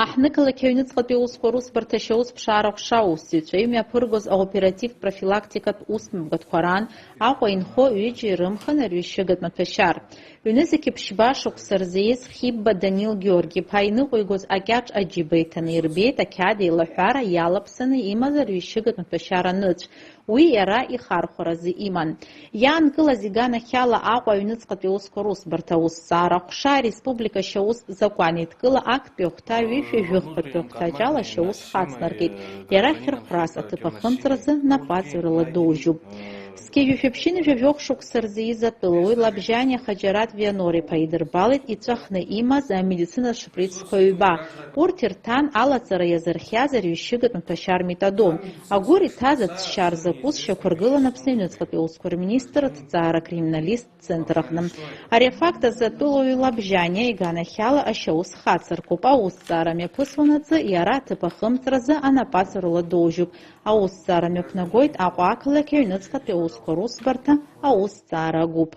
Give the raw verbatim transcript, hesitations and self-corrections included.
Аҳҭнықалақь аҩныҵҟатәи аусқәа русбарҭа ашьаус ԥшаара аҟәша аусзуҩцәа имҩаԥыргоз аоперативтә профилактикатә усмҩаԥгатәқәа раан Аҟәа инхо ҩыџьа ирымхан арҩашьыгатә маҭәашьар. Ҩнызқьи ԥшьба шықәса рзы ииз Хьибба Данил Георги-иԥа иныҟәигоз акьаҿ аџьыба иҭаны ирбеит ақьаад еилаҳәара иалаԥсаны имаз арҩашьыгатә маҭәашьар аныцә. Уи иара ихархәаразы иман. Иаанкылаз иганахьала Аҟәа аҩныҵҟатәи аусқәа русбарҭа аусҭҵаара аҟәша ареспублика ашьаус закәан еидкыла актәи ахәҭа ҩышәи жәыхԥатәи ахәҭаҷ ала ашьаус хацнаркит, иара ахьырхәрас аҭыԥ ахымҵразы напаҵаҩрала доужьуп. Зқьи жәшәи ԥшьынҩажәи жәохә шықәса рзы ииз атәылауаҩ Лабжьаниа Хаџьараҭ Вианор-иԥа идырбалеит иҵәахны имаз амедицинатә шприцқәа ҩба. Урҭ ирҭан алаҵара иазырхиаз арҩашьыгатә маҭәашьар метадон. Агәыр иҭаз ацәшьа рзакәыз шьақәыргылан Аԥсны аҩныҵҟатәи аусқәа рминистр аҭҵаара акриминалисттә центр аҟны. Ари афакт азы атәылауаҩ Лабжьаниа иганахьала ашьаус хацыркуп. Аусҭҵаара мҩаԥысуанаҵы иара аҭыԥ ахымҵразы анапаҵаҩрала доужьуп. Аусҭҵаара мҩаԥнагоит Аҟәа ақалақь аҩныҵҟатәи аусқәа русбарҭа аусҭҵаара агәыԥ.